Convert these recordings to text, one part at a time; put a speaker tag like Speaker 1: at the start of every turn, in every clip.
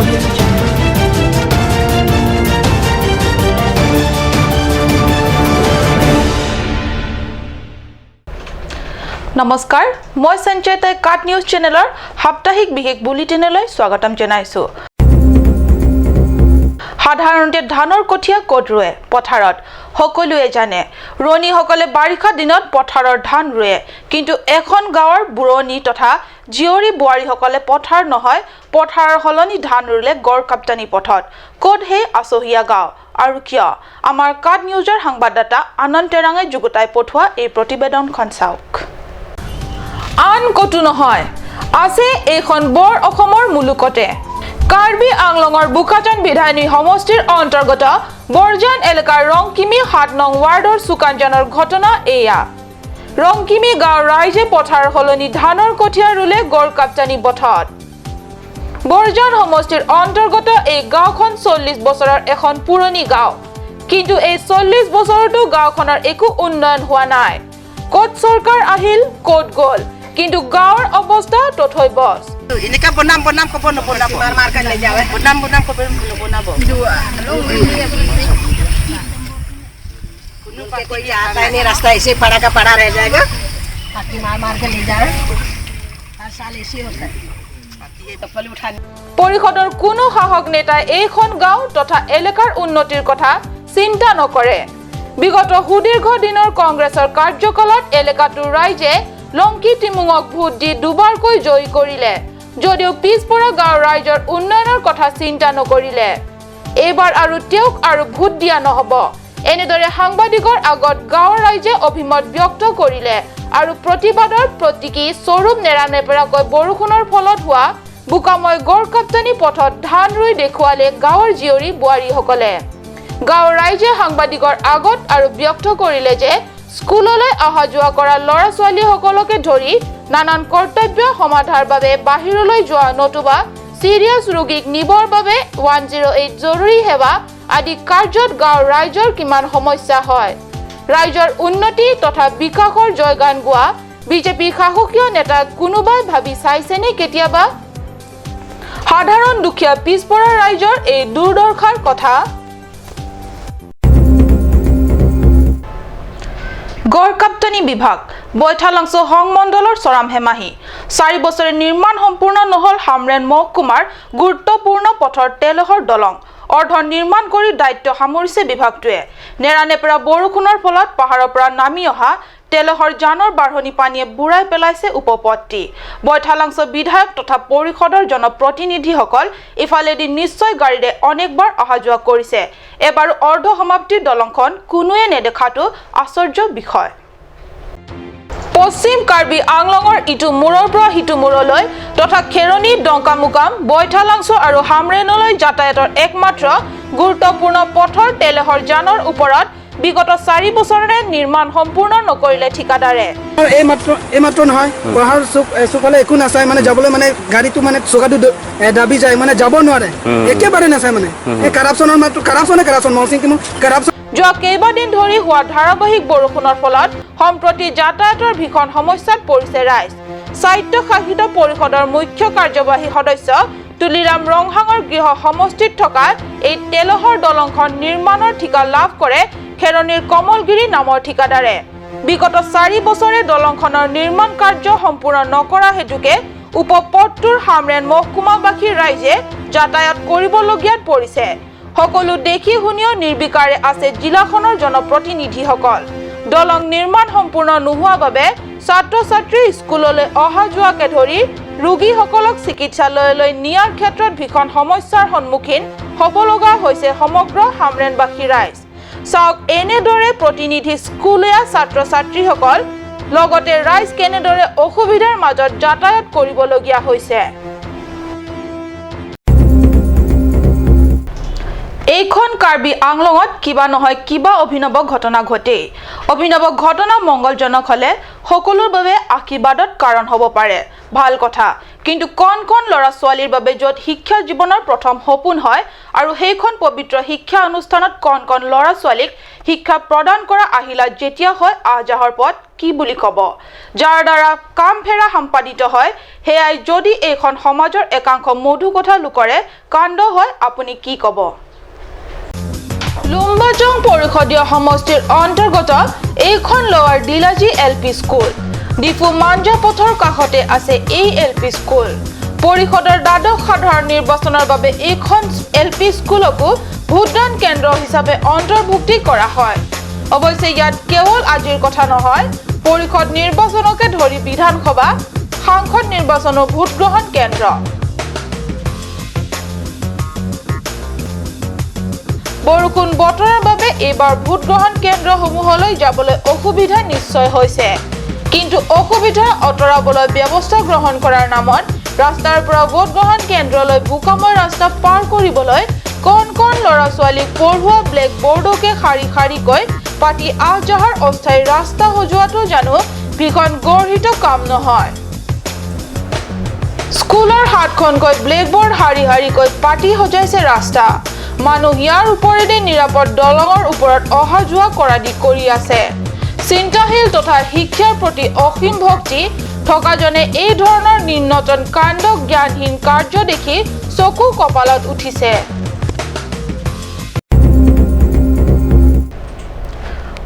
Speaker 1: Audio Jungle. নমস্কাৰ, মই সঞ্চয়তাই কাট news চেনেলৰ সাপ্তাহিক বিশেষ বুলেটিনলৈ স্বাগতম জনাইছোঁ। সাধাৰণতে ধানৰ কঠীয়া ক'ত ৰোৱে? পথাৰত। সকলোৱে জানে, ৰোৱনীসকলে বাৰিষা দিনত পথাৰৰ ধান ৰোৱে। কিন্তু এখন গাঁৱৰ বুৰণি তথা জীয়ৰী বোৱাৰীসকলে পথাৰ নহয়, পথাৰৰ সলনি ধান ৰুলে গড়কাপ্তানি পথত। ক'ত সেই আচহীয়া গাঁও আৰু কিয়? আমাৰ কাট নিউজৰ সংবাদদাতা আনন্দ টেৰাঙে যুগুতাই পঠোৱা এই প্ৰতিবেদনখন চাওক। আন ক'তো নহয়, আছে এইখন বৰ অসমৰ মুলুকতে। কাৰ্বি আংলঙৰ বোকাজান বিধায়িনী সমষ্টিৰ অন্তৰ্গত বৰজান এলেকাৰ ৰংকিমি 7 নং ৱাৰ্ডৰ চুকানজানৰ ঘটনা এয়া। ৰংকিমি গাঁৱৰ ৰাইজে পথাৰৰ সলনি ধানৰ কঠীয়া ৰুলে গড়কাপ্তানি পথত। বৰজান সমষ্টিৰ অন্তৰ্গত এই গাঁওখন 40 বছৰৰ এখন পুৰণি গাঁও। কিন্তু এই 40 বছৰতো গাঁওখনৰ একো উন্নয়ন হোৱা নাই। ক'ত চৰকাৰ আহিল, ক'ত গ'ল, কিন্তু গাঁৱৰ অৱস্থা তথৈ বছ।
Speaker 2: এনেকা বনাম বনাম ক'ব, নবনাব। বনাম বনাম ক'ব, নবনাব।
Speaker 3: कोई आता ही नहीं, रास्ता ऐसे पड़ा का पड़ा रह जाएगा। हाथी मार मार के ले जा रहे। हर साल ऐसे ही होता है।
Speaker 2: চপ্পল উঠা।
Speaker 1: পৰিষদৰ কোনো শাসক নেতাই এইখন গাঁও তথা এলেকাৰ উন্নতিৰ কথা চিন্তা নকৰে। বিগত সুদীৰ্ঘ দিনৰ কংগ্ৰেছৰ কাৰ্যকালত এলেকাটোৰ ৰাইজে লংকি টিমুঙক ভোট দি দুবাৰকৈ জয়ী কৰিলে যদিও পিছপৰা গাঁৱৰ ৰাইজৰ উন্নয়নৰ কথা চিন্তা নকৰিলে। এইবাৰ আৰু তেওঁক আৰু ভোট দিয়া নহ'ব, এনেদৰে সাংবাদিকৰ আগত গাঁৱৰ ৰাইজে অভিমত ব্যক্ত কৰিলে আৰু প্ৰতিবাদৰ প্ৰতীকী স্বৰূপ নেৰানেপেৰাকৈ বৰষুণৰ ফলত হোৱা বোকাময় গড়কাপ্তানি পথত ধান ৰুই দেখুৱালে গাঁৱৰ জীয়ৰী বোৱাৰীসকলে। গাঁৱৰ ৰাইজে সাংবাদিকৰ আগত আৰু ব্যক্ত কৰিলে যে স্কুললৈ অহা যোৱা কৰা ল'ৰা ছোৱালীসকলকে ধৰি নানান কৰ্তব্য সমাধাৰ বাবে বাহিৰলৈ যোৱা নতুবা চিৰিয়াছ ৰোগীক নিবৰ বাবে 108 জৰুৰী সেৱা আদি কাৰ্যত গাঁৱৰ ৰাইজৰ কিমান সমস্যা হয়। ৰাইজৰ উন্নতি তথা বিকাশৰ জয়গান গোৱা বিজেপি শাসকীয় নেতাক কোনোবাই ভাবি চাইছেনে কেতিয়াবা সাধাৰণ দুখীয়া পিছপৰা ৰাইজৰ এই দুৰ্দশাৰ কথা? গড়কাপ্তানি বিভাগ বৈঠালাংছ সংমণ্ডলৰ চৰাম হেমাহি। 4 বছৰে নিৰ্মাণ সম্পূৰ্ণ নহল হামৰেণ মহকুমাৰ গুৰুত্বপূৰ্ণ পথৰ তেলহৰ দলং। অৰ্ধ নিৰ্মাণ কৰি দায়িত্ব সামৰিছে বিভাগটোৱে। নেৰানেপেৰা বৰষুণৰ ফলত পাহাৰৰ পৰা নামি অহা তেলহৰ জানৰ বাঢ়নি পানীয়ে বুৰাই পেলাইছে উপপথটি। বৈঠালাংছ বিধায়ক তথা পৰিষদৰ জনপ্ৰতিনিধিসকল ইফালেদি নিশ্চয় গাড়ীৰে অনেকবাৰ অহা যোৱা কৰিছে। এবাৰো অৰ্ধ সমাপ্তিৰ দলংখন কোনোৱে নেদেখাটো আশ্চৰ্য বিষয়। পশ্চিম কাৰ্বি আংলঙৰ ইটো মূৰৰ পৰা সিটো মূৰলৈ তথা খেৰণি, ডংকামুকাম, বৈঠালাংছ আৰু হামৰেণলৈ যাতায়াতৰ একমাত্ৰ গুৰুত্বপূৰ্ণ পথৰ তেলেহৰ জানৰ ওপৰত বিগত 4 বছৰেৰে নিৰ্মাণ সম্পূৰ্ণ নকৰিলে ঠিকাদাৰে।
Speaker 4: এই মাত্ৰ নহয়, পাহাৰ চুক চুকলে একো নাচায়, মানে যাবলৈ মানে গাড়ীটো মানে চকাটো দাবি যায়, মানে যাব নোৱাৰে। একেবাৰে নাচায়। মানে এই কাৰাপশ্যনৰ মাত্ৰ কাৰাপশ্যনে কাৰাপশ্যন, মলসিং কিন্তু কাৰাপশ্যন।
Speaker 1: যোৱা কেইবাদিন ধৰি হোৱা ধাৰাবাহিক বৰষুণৰ ফলত সম্প্ৰতি যাতায়াতৰ ভীষণ সমস্যাত পৰিছে ৰাইজ। স্বায়ত্তশাসিত পৰিষদৰ মুখ্য কাৰ্যবাহী সদস্য তুলিৰাম ৰংহাঙৰ গৃহ সমষ্টিত থকা এই তেলহৰ দলংখন নিৰ্মাণৰ ঠিকা লাভ কৰে খেৰণিৰ কমলগিৰি নামৰ ঠিকাদাৰে। বিগত 4 বছৰে দলংখনৰ নিৰ্মাণ কাৰ্য সম্পূৰ্ণ নকৰা হেতুকে উপপথটোৰ হামৰেণ মহকুমাবাসীৰ ৰাইজে যাতায়াত কৰিবলগীয়াত পৰিছে। সকলো দেখি শুনিও নিৰ্বিকাৰে আছে জিলাখনৰ জনপ্ৰতিনিধিসকল। দলং নিৰ্মাণ সম্পূৰ্ণ নোহোৱা বাবে ছাত্ৰ ছাত্ৰীৰ স্কুললৈ অহা যোৱাকে ধৰি ৰোগীসকলক চিকিৎসালয়লৈ নিয়াৰ ক্ষেত্ৰত ভীষণ সমস্যাৰ সন্মুখীন হ'ব লগা হৈছে সমগ্ৰ হামৰেণবাসী ৰাইজ। চাওক, এনেদৰে প্ৰতিনিধি স্কুলীয়া ছাত্ৰ ছাত্ৰীসকল লগতে ৰাইজ কেনেদৰে অসুবিধাৰ মাজত যাতায়াত কৰিবলগীয়া হৈছে। এইখন কাৰ্বি আংলঙত কিবা নহয় কিবা অভিনৱ ঘটনা ঘটেই। অভিনৱ ঘটনা মংগলজনক হ'লে সকলোৰ বাবে আশীৰ্বাদত কাৰণ হ'ব পাৰে, ভাল কথা। কিন্তু কণ কণ ল'ৰা ছোৱালীৰ বাবে য'ত শিক্ষা জীৱনৰ প্ৰথম সপোন হয় আৰু সেইখন পবিত্ৰ শিক্ষা অনুষ্ঠানত কণ কণ ল'ৰা ছোৱালীক শিক্ষা প্ৰদান কৰা আহিলা যেতিয়া হয় আহ যাহৰ পথ কি বুলি ক'ব, যাৰ দ্বাৰা কাম ফেৰা সম্পাদিত হয়, সেয়াই যদি এইখন সমাজৰ একাংশ মধুকথা লোকৰে কাণ্ড হয়, আপুনি কি ক'ব? লুম্বাজং পৰিষদীয় সমষ্টিৰ অন্তৰ্গত এইখন lower Dilaji L P school. Diphu Manja পথৰ কাষতে আছে এই এল পি স্কুল। পৰিষদৰ দ্বাদশ সাধাৰণ নিৰ্বাচনৰ বাবে এইখন এল পি স্কুলকো ভোটদান কেন্দ্ৰ হিচাপে অন্তৰ্ভুক্তি কৰা হয়। অৱশ্যে ইয়াত কেৱল আজিৰ কথা নহয়, পৰিষদ নিৰ্বাচনকে ধৰি বিধানসভা, সাংসদ নিৰ্বাচনো ভোটগ্ৰহণ কেন্দ্ৰ। বৰষুণ বতৰৰ বাবে এইবাৰ ভোটগ্ৰহণ কেন্দ্ৰসমূহলৈ যাবলৈ অসুবিধা নিশ্চয় হৈছে, কিন্তু অসুবিধা আঁতৰাবলৈ ব্যৱস্থা গ্ৰহণ কৰাৰ নামত ৰাস্তাৰ পৰা ভোটগ্ৰহণ কেন্দ্ৰলৈ বোকাময় ৰাস্তা পাৰ কৰিবলৈ কণ কণ ল'ৰা ছোৱালীক পঢ়োৱা ব্লেক বৰ্ডকে শাৰী শাৰীকৈ পাতি আহ যাহাৰ অস্থায়ী ৰাস্তা সজোৱাটো জানো ভীষণ গৰ্হিত কাম নহয়? স্কুলৰ সাতখনকৈ ব্লেকবোৰ্ড শাৰী শাৰীকৈ পাতি সজাইছে ৰাস্তা। মানুহ ইয়াৰ ওপৰেদি নিৰাপদ দলঙৰ ওপৰত অহা যোৱা কৰাদি কৰি আছে। চিন্তাশীল তথা শিক্ষাৰ প্ৰতি অসীম ভক্তি থকাজনে এই ধৰণৰ নিম্নতন কাণ্ড জ্ঞানহীন কাৰ্য দেখি চকু কপালত উঠিছে।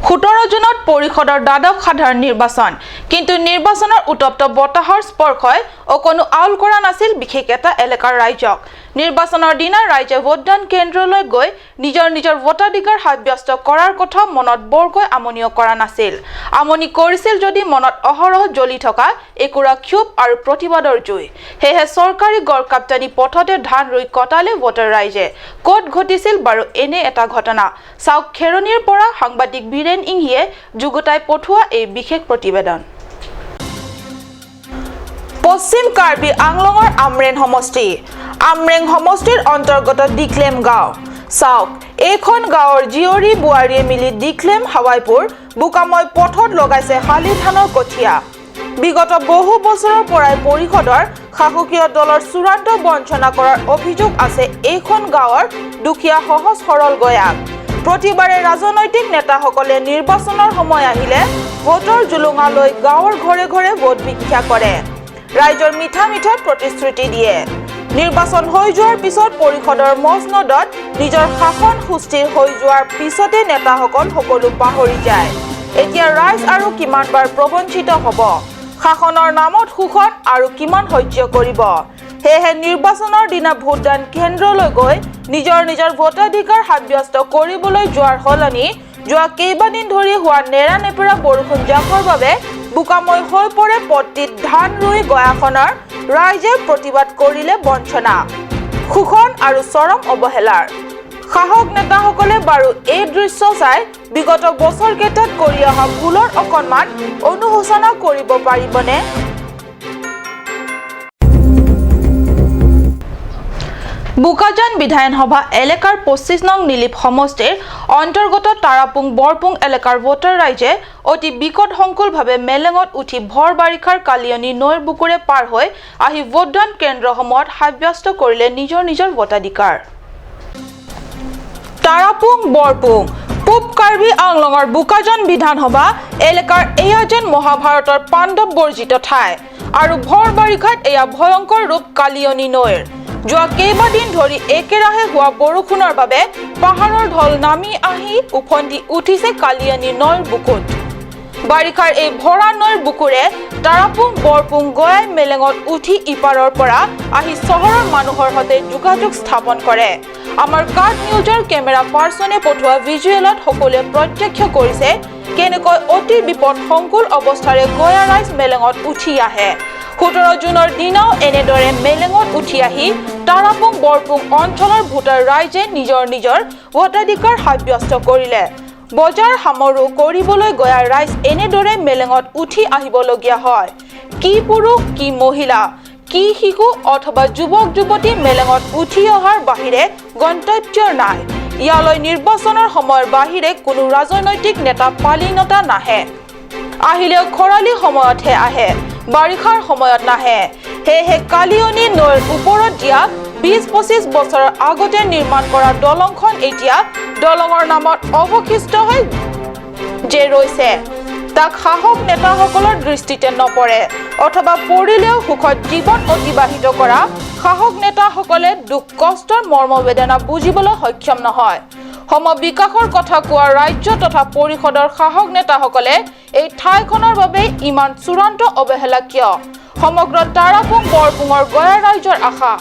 Speaker 1: 17 জুনত পৰিষদৰ দ্বাদশ সাধাৰণ নিৰ্বাচন, কিন্তু নিৰ্বাচনৰ উত্তপ্ত বতাহৰ স্পৰ্শই অকণো আউল কৰা নাছিল বিশেষ এটা এলেকাৰ ৰাইজক। নিৰ্বাচনৰ দিনা ৰাইজে ভোটদান কেন্দ্ৰলৈ গৈ নিজৰ নিজৰ ভোটাধিকাৰ সাব্যস্ত কৰাৰ কথা মনত বৰকৈ আমনিও কৰা নাছিল। আমনি কৰিছিল যদি মনত অহৰহ জ্বলি থকা একুৰা ক্ষোভ আৰু প্ৰতিবাদৰ জুই। সেয়েহে চৰকাৰী গড়কাপ্তানি পথতে ধান ৰুই কটালে ভোটাৰ ৰাইজে। ক'ত ঘটিছিল বাৰু এনে এটা ঘটনা? চাওক খেৰণিৰ পৰা সাংবাদিক বীৰেণ ইংহিয়ে যুগুতাই পঠোৱা এই বিশেষ প্ৰতিবেদন। পশ্চিম কাৰ্বি আংলঙৰ আমৰেং সমষ্টি, আমৰেং সমষ্টিৰ অন্তৰ্গত দিখলেম গাঁও। চাওক এইখন গাঁৱৰ জীয়ৰী বোৱাৰীয়ে মিলি দিখলেম হাৱাইপুৰ বোকাময় পথত লগাইছে শালি ধানৰ কঠীয়া। বিগত বহু বছৰৰ পৰাই পৰিষদৰ শাসকীয় দলৰ চূড়ান্ত বঞ্চনা কৰাৰ অভিযোগ আছে এইখন গাঁৱৰ দুখীয়া সহজ সৰল গয়াক। প্ৰতিবাৰে ৰাজনৈতিক নেতাসকলে নিৰ্বাচনৰ সময় আহিলে ভোটৰ জুলুঙা লৈ গাঁৱৰ ঘৰে ঘৰে ভোট ভিক্ষা কৰে, ৰাইজৰ মিঠা মিঠা প্ৰতিশ্ৰুতি দিয়ে। নিৰ্বাচন হৈ যোৱাৰ পিছত পৰিষদৰ মচনদত নিজৰ শাসন সুস্থিৰ হৈ যোৱাৰ পিছতে নেতাসকল সকলো পাহৰি যায়। এতিয়া ৰাইজ আৰু কিমানবাৰ প্ৰবঞ্চিত হ'ব, শাসনৰ নামত শোষণ আৰু কিমান সহ্য কৰিব? সেয়েহে নিৰ্বাচনৰ দিনা ভোটদান কেন্দ্ৰলৈ গৈ নিজৰ নিজৰ ভোটাধিকাৰ সাব্যস্ত কৰিবলৈ যোৱাৰ সলনি যোৱা কেইবাদিন ধৰি হোৱা নেৰানেপেৰা বৰষুণ জাকৰ বাবে বোকাময় হৈ পৰে পথটিত ধান ৰুই গয়াখনৰ ৰাইজে প্ৰতিবাদ কৰিলে বঞ্চনা, শোষণ আৰু চৰম অৱহেলাৰ। শাসক নেতাসকলে বাৰু এই দৃশ্য চাই বিগত বছৰকেইটাত কৰি অহা ভুলৰ অকণমান অনুশোচনা কৰিব পাৰিবনে? বোকাজান বিধানসভা এলেকাৰ 25 নং নীলিপ সমষ্টিৰ অন্তৰ্গত তাৰাপুং বৰপুং এলেকাৰ ভোটাৰ ৰাইজে অতি বিকট সংকুলভাৱে মেলেঙত উঠি ভৰ বাৰিষাৰ কালিয়নী নৈৰ বুকুৰে পাৰ হৈ আহি ভোটদান কেন্দ্ৰসমূহত সাব্যস্ত কৰিলে নিজৰ নিজৰ ভোটাধিকাৰ। তাৰাপুং বৰপুং পূব কাৰ্বি আংলঙৰ বোকাজান বিধানসভা এলেকাৰ এয়া যেন মহাভাৰতৰ পাণ্ডৱ বৰ্জিত ঠাই আৰু ভৰ বাৰিষাত এয়া ভয়ংকৰ ৰূপ কালিয়নী নৈৰ। যোৱা কেইবাদিন ধৰি একেৰাহে হোৱা বৰষুণৰ বাবে পাহাৰৰ ঢল নামি আহি উফন্দি উঠিছে কালিয়নী নৈৰ বুকুত। বাৰিষাৰ এই ভৰা নৈৰ বুকুৰে তাৰাপুং বৰপুং গয়াই মেলেঙত উঠি ইপাৰৰ পৰা আহি চহৰৰ মানুহৰ সৈতে যোগাযোগ স্থাপন কৰে। আমাৰ কাৰ্ড নিউজৰ কেমেৰা পাৰ্চনে পঠোৱা ভিজুৱেলত সকলোৱে প্ৰত্যক্ষ কৰিছে কেনেকৈ অতি বিপদ সংকুল অৱস্থাৰে গয়া ৰাইজ মেলেঙত উঠি আহে। 17 জুনৰ দিনাও এনেদৰে মেলেঙত উঠি আহি তাৰাপুং বৰপুং অঞ্চলৰ ভোটাৰ ৰাইজে নিজৰ নিজৰ ভোটাধিকাৰ সাব্যস্ত কৰিলে। বজাৰ সামৰো কৰিবলৈ গয়া ৰাইজ এনেদৰে মেলেঙত উঠি আহিবলগীয়া হয়। কি পুৰুষ, কি মহিলা, কি শিশু অথবা যুৱক যুৱতী মেলেঙত উঠি অহাৰ বাহিৰে গন্তব্য নাই। ইয়ালৈ নিৰ্বাচনৰ সময়ৰ বাহিৰে কোনো ৰাজনৈতিক নেতা পালিনতা নাহে, আহিলেও খৰালি সময়তহে আহে, বাৰিষাৰ সময়ত নাহে। সেয়েহে কালিয়নী নৈৰ ওপৰত দিয়া 20-25 বছৰৰ আগতে নিৰ্মাণ কৰা দলংখন এতিয়া দলঙৰ নামত অৱশিষ্ট হৈ যে ৰৈছে তাক শাসক নেতাসকলৰ দৃষ্টিতে নপৰে অথবা পৰিলেও সুখত জীৱন অতিবাহিত কৰা শাসক নেতাসকলে দুখ কষ্টৰ মৰ্মবেদনা বুজিবলৈ সক্ষম নহয়। সমবিকাশৰ কথা কোৱা ৰাজ্য তথা পৰিষদৰ শাসক নেতাসকলে এই ঠাইখনৰ বাবে ইমান চূড়ান্ত অৱহেলা কিয়? সমগ্ৰ তাৰাপুং বৰপুঙৰ গয়া ৰাইজৰ আশা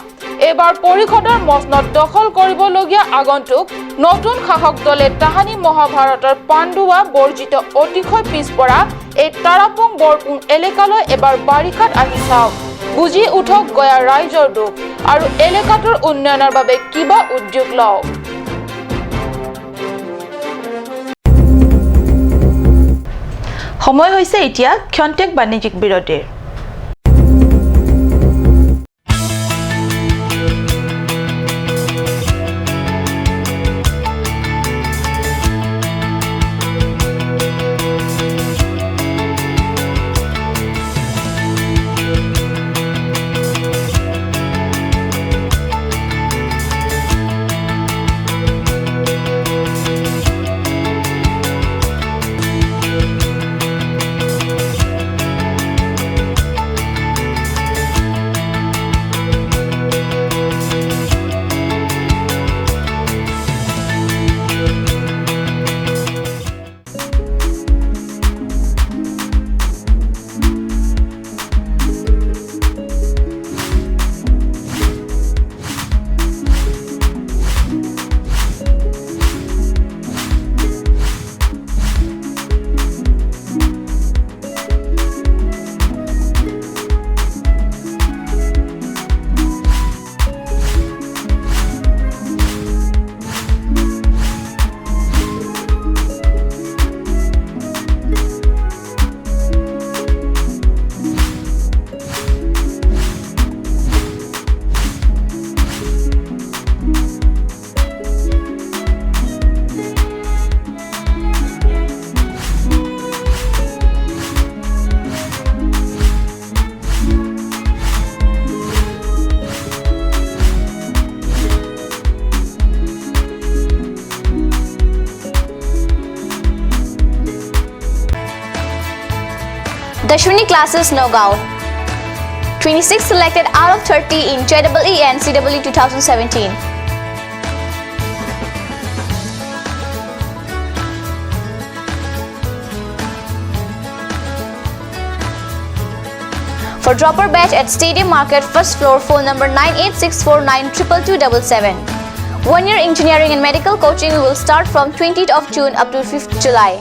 Speaker 1: এইবাৰ পৰিষদৰ মচনত দখল কৰিবলগীয়া আগন্তুক নতুন শাসক দলে তাহানি মহাভাৰতৰ পাণ্ডুৱা বৰ্জিত অতিশয় পিছপৰা এই তাৰাপুং বৰপুং এলেকালৈ এবাৰ বাৰিষাত আহি চাওক, বুজি উঠক গয়া ৰাইজৰ দুখ আৰু এলেকাটোৰ উন্নয়নৰ বাবে কিবা উদ্যোগ লওক। সময় হৈছে এতিয়া ক্ষন্তেক বাণিজ্যিক বিৰতিৰ।
Speaker 5: Dashwini Classes Nagaon. 26 selected out of 30 in JEE and CEE 2017. For dropper batch at Stadium Market, first floor, phone number 9864922277. 1 year engineering and medical coaching will start from 20th of June up to 5th July.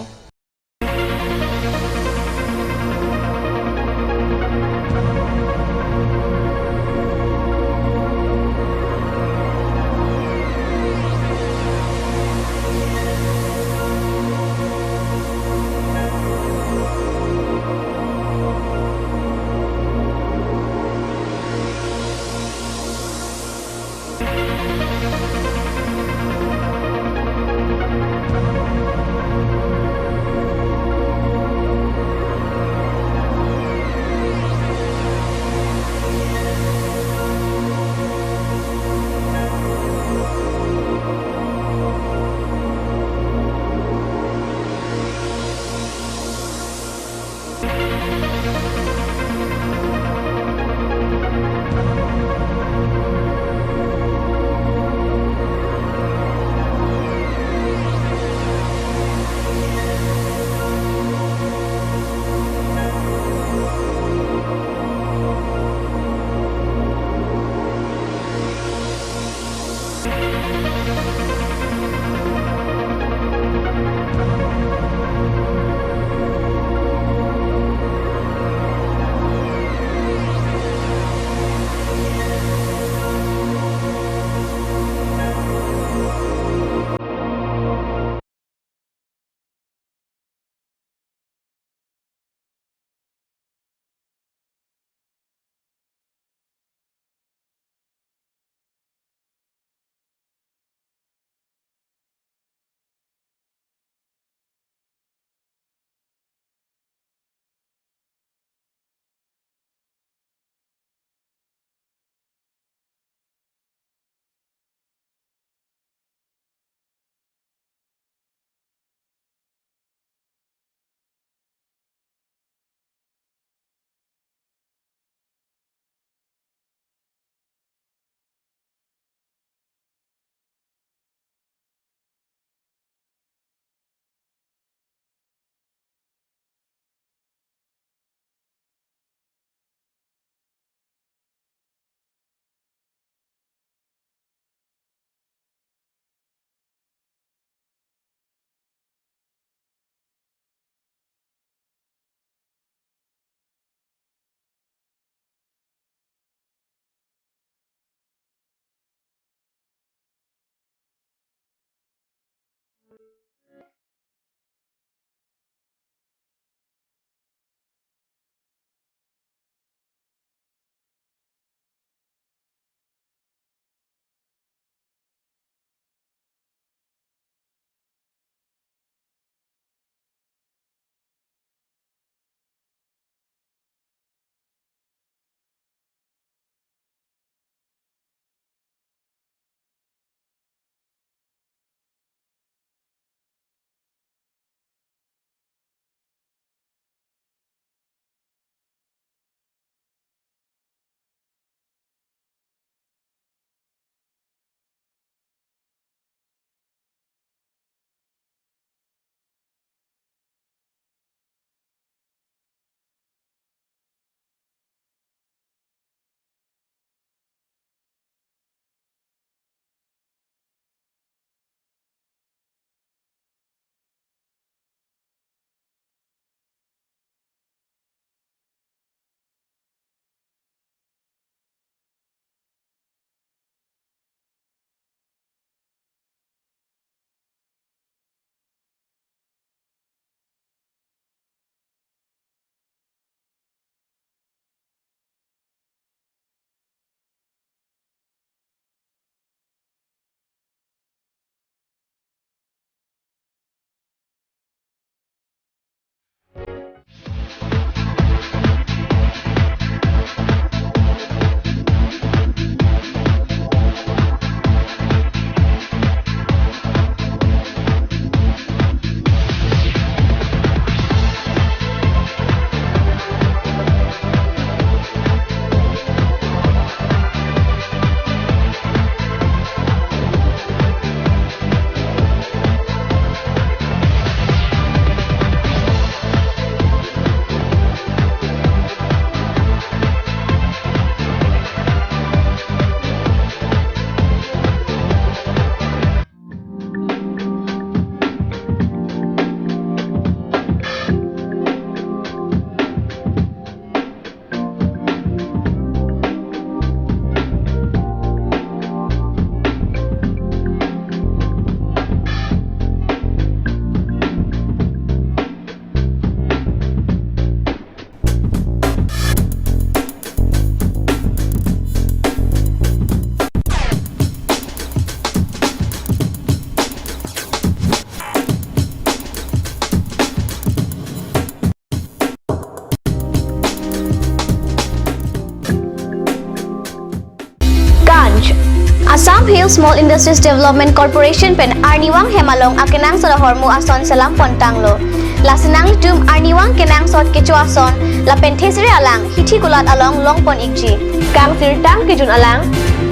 Speaker 5: Karimganj. Assam Hill Small Industries Development Corporation pen Arniwang Hemalong akenang sod hormu ason salam pontanglo. Lasinang litum Arniwang kenang sod kecho ason lapen thesre alang hithi kulat along longpon ikji. Kang sirtang kijun alang,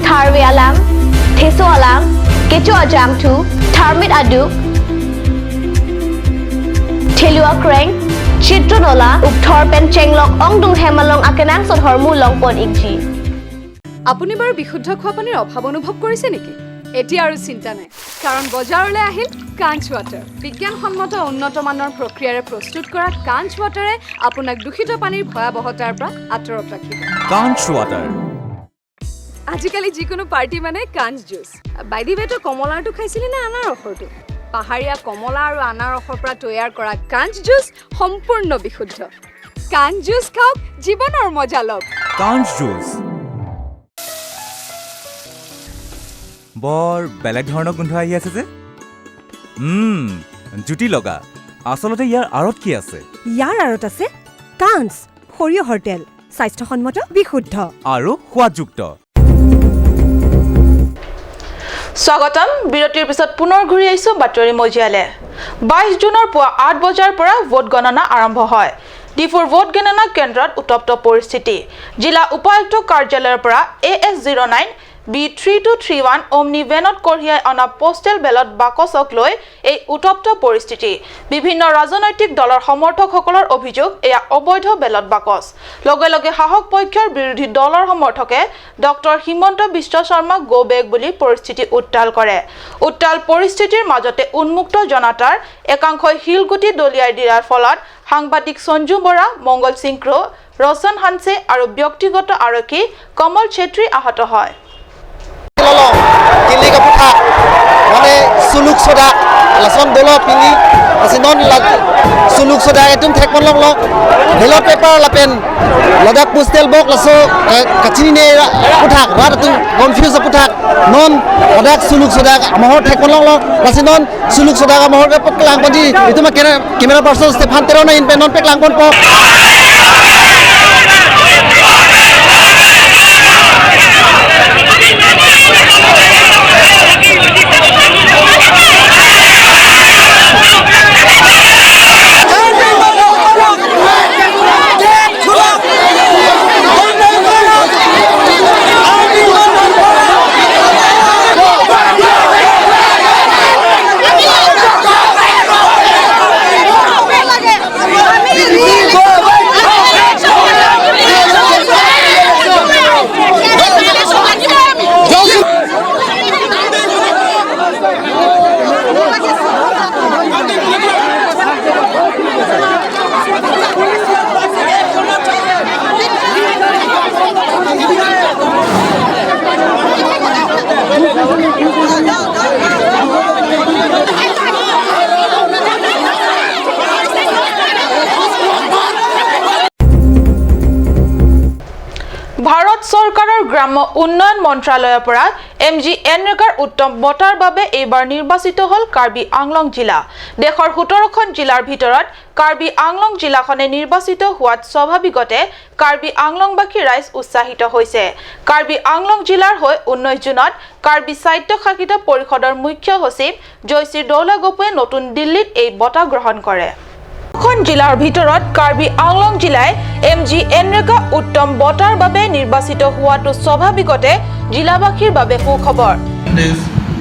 Speaker 5: tharwe alang, theso alang, kecho ajang thu, tharmit aduk, Thelua kreng, Chitronola, Upthor pen chenglok ongdung hemalong akenang sod hormu longpon ikji.
Speaker 6: আপুনি বাৰু বিশুদ্ধ খোৱা পানীৰ অভাৱ অনুভৱ কৰিছে নেকি? এতিয়া আৰু চিন্তা নাই, কাৰণ বজাৰলৈ আহিল কাঞ্চ ৱাটাৰ। বিজ্ঞানসন্মত উন্নত মানৰ প্ৰক্ৰিয়াৰে প্ৰস্তুত কৰা কাঞ্চ ৱাটাৰে আপোনাক দূষিত পানীৰ ভয়াৱহতাৰ পৰা আঁতৰত ৰাখিব।
Speaker 7: কাঞ্চ ৱাটাৰ।
Speaker 6: আজিকালি যিকোনো পাৰ্টি মানে কাঞ্চ জুচ। বাই the ৱে, তই কমলাৰটো খাইছিলি নে আনাৰসৰটো? পাহাৰীয়া কমলা আৰু আনাৰসৰ পৰা তৈয়াৰ কৰা কাঞ্চ জুচ সম্পূৰ্ণ বিশুদ্ধ। কাঞ্চ জুচ খাওক, জীৱনৰ মজা লওক।
Speaker 7: কাঞ্চ জুচ বৰ বেলেগ ধৰণৰ গোন্ধ আহি আছে যে। জুতি লগা। আচলতে ইয়াৰ আঁৰত কি আছে?
Speaker 8: ইয়াৰ আঁৰত আছে কাঞ্চ সৰিয়হৰ তেল, স্বাস্থ্যসন্মত, বিশুদ্ধ
Speaker 7: আৰু সোৱাদযুক্ত।
Speaker 1: স্বাগতম। বিৰতিৰ পিছত পুনৰ ঘূৰি আহিছো বাতৰি মজিয়ালে। 22 জুনৰ পুৱা 8 বজাৰ পৰা ভোট গণনা আৰম্ভ হয়। ডিফুৰ ভোট গণনা কেন্দ্ৰত উত্তপ্ত পৰিস্থিতি। জিলা উপায়ুক্ত কাৰ্যালয়ৰ পৰা AS 09 B 3231 Omni ভেনত কঢ়িয়াই অনা পোষ্টেল বেলট বাকচক লৈ এই উত্তপ্ত পৰিস্থিতি। বিভিন্ন ৰাজনৈতিক দলৰ সমৰ্থকসকলৰ অভিযোগ এয়া অবৈধ বেলট বাকচ। লগে লগে শাসক পক্ষৰ বিৰোধী দলৰ সমৰ্থকে ডক্টৰ হিমন্ত বিশ্ব শৰ্মাক গ' বেক বুলি পৰিস্থিতি উত্তাল কৰে। উত্তাল পৰিস্থিতিৰ মাজতে উন্মুক্ত জনতাৰ একাংশই শিলগুটি দলিয়াই দিয়াৰ ফলত সাংবাদিক সঞ্জু বৰা, মংগল সিং ক্ৰ', ৰোশন হানছে আৰু ব্যক্তিগত আৰক্ষী কমল চেত্ৰী আহত হয়।
Speaker 9: Kili ka puthak mane suluk soda lason dolo pili asinon suluk soda etum thekpon long long ballot paper lapen ladak postal box laso kachini ne puthak rat tum confuse puthak non ladak suluk soda amahor thekpon long long lasinon suluk soda amahor ka peklang podi itu ma camera person Stefan Terona in pen non peklang pon po।
Speaker 1: Bharat চৰকাৰৰ গ্ৰাম্য উন্নয়ন মন্ত্ৰালয়ৰ পৰা M G এনৰেগাৰ উত্তম বঁটাৰ বাবে এইবাৰ নিৰ্বাচিত হ'ল কাৰ্বি আংলং জিলা। দেশৰ 17খন জিলাৰ ভিতৰত কাৰ্বি আংলং জিলাখনে নিৰ্বাচিত হোৱাত স্বাভাৱিকতে কাৰ্বি আংলংবাসী ৰাইজ উৎসাহিত হৈছে। কাৰ্বি আংলং জিলাৰ হৈ 19 জুনত কাৰ্বি স্বায়ত্তশাসিত পৰিষদৰ মুখ্য সচিব জয়শ্ৰী দৌলা গপুৱে নতুন দিল্লীত এই বঁটা গ্ৰহণ কৰে। খন জিলাৰ ভিতৰত কাৰ্বি আংলং জিলাই এম জি এনৰেগা উত্তম বঁটাৰ বাবে নিৰ্বাচিত হোৱাটো স্বাভাৱিকতে জিলাবাসীৰ বাবে সুখবৰ।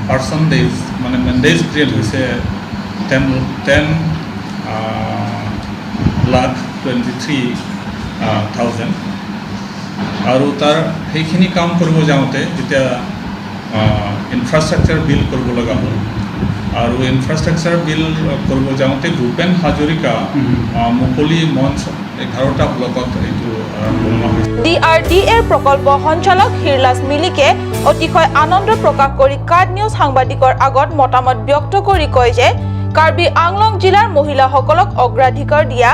Speaker 10: পাৰ্চেণ্টেজ মানে মেণ্ডেজ ক্ৰিয়েট হৈছে 10,23,000 আৰু তাৰ সেইখিনি কাম কৰিব যাওঁতে যেতিয়া ইনফ্ৰাষ্ট্ৰাকচাৰ বিল কৰিব লগা হ'ল আৰু ইনফ্ৰাষ্ট্ৰাকচাৰ বিল কৰিব যাওঁতে ভূপেন হাজৰিকা মুকলি মঞ্চ 11টা ব্লকত এইটো বনোৱা হৈছে।
Speaker 1: ডি আৰ ডি এৰ প্ৰকল্প সঞ্চালক হিৰলাজ মিলিকে অতিশয় আনন্দ প্ৰকাশ কৰি কাৰ্ড নিউজ সাংবাদিকৰ আগত মতামত ব্যক্ত কৰি কয় যে কাৰ্বি আংলং জিলাৰ মহিলাসকলক অগ্ৰাধিকাৰ দিয়া,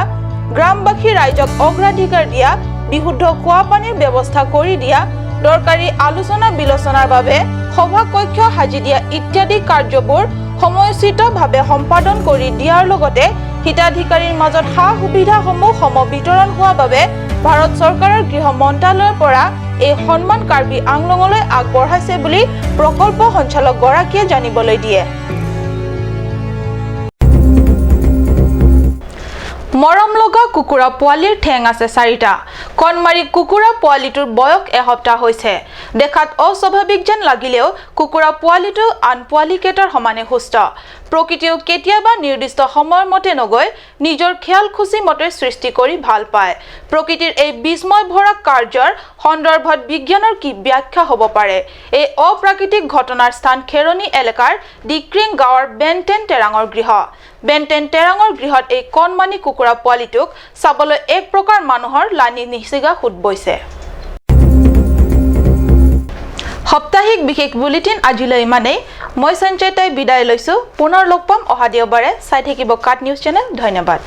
Speaker 1: গ্ৰামবাসী ৰাইজক অগ্ৰাধিকাৰ দিয়া, বিশুদ্ধ খোৱা পানীৰ ব্যৱস্থা কৰি দিয়া, দৰকাৰী আলোচনা বিলোচনাৰ বাবে সভা কক্ষ সাজি দিয়া ইত্যাদি কাৰ্যবোৰ সময়োচিতভাৱে সম্পাদন কৰি দিয়াৰ লগতে হিতাধিকাৰীৰ মাজত সা সুবিধাসমূহ সম বিতৰণ হোৱাৰ বাবে ভাৰত চৰকাৰৰ গৃহ মন্ত্ৰালয়ৰ পৰা এই সন্মান কাৰ্বি আংলঙলৈ আগবঢ়াইছে বুলি প্ৰকল্প সঞ্চালকগৰাকীয়ে জানিবলৈ দিয়ে। মৰম লগা কুকুৰা পোৱালিৰ ঠেং আছে চাৰিটা। কণমাৰি কুকুৰা পোৱালিটোৰ বয়স এসপ্তাহ হৈছে। দেখাত অস্বাভাৱিক যেন লাগিলেও কুকুৰা পোৱালিটো আন পোৱালিকেইটাৰ সমানে সুস্থ। প্ৰকৃতিয়েও কেতিয়াবা নিৰ্দিষ্ট সময়ৰ মতে নগৈ নিজৰ খেয়াল খুচি মতে সৃষ্টি কৰি ভাল পায়। প্ৰকৃতিৰ এই বিস্ময় ভৰা কাৰ্যৰ সন্দৰ্ভত বিজ্ঞানৰ কি ব্যাখ্যা হ'ব পাৰে? এই অপ্ৰাকৃতিক ঘটনাৰ স্থান খেৰণি এলেকাৰ ডিক্ৰিং গাঁৱৰ বেনটেন টেৰাঙৰ গৃহ। বেনটেন টেৰাঙৰ গৃহত এই কণমানি কুকুৰা পোৱালিটোক চাবলৈ এক প্ৰকাৰ মানুহৰ লানি নিচিগা সোঁত বৈছে। সাপ্তাহিক বিশেষ বুলেটিন আজিলৈ ইমানেই। মই সঞ্চয়তাই বিদায় লৈছোঁ। পুনৰ লগ পাম অহা দেওবাৰে। চাই থাকিব কাট নিউজ চেনেল। ধন্যবাদ।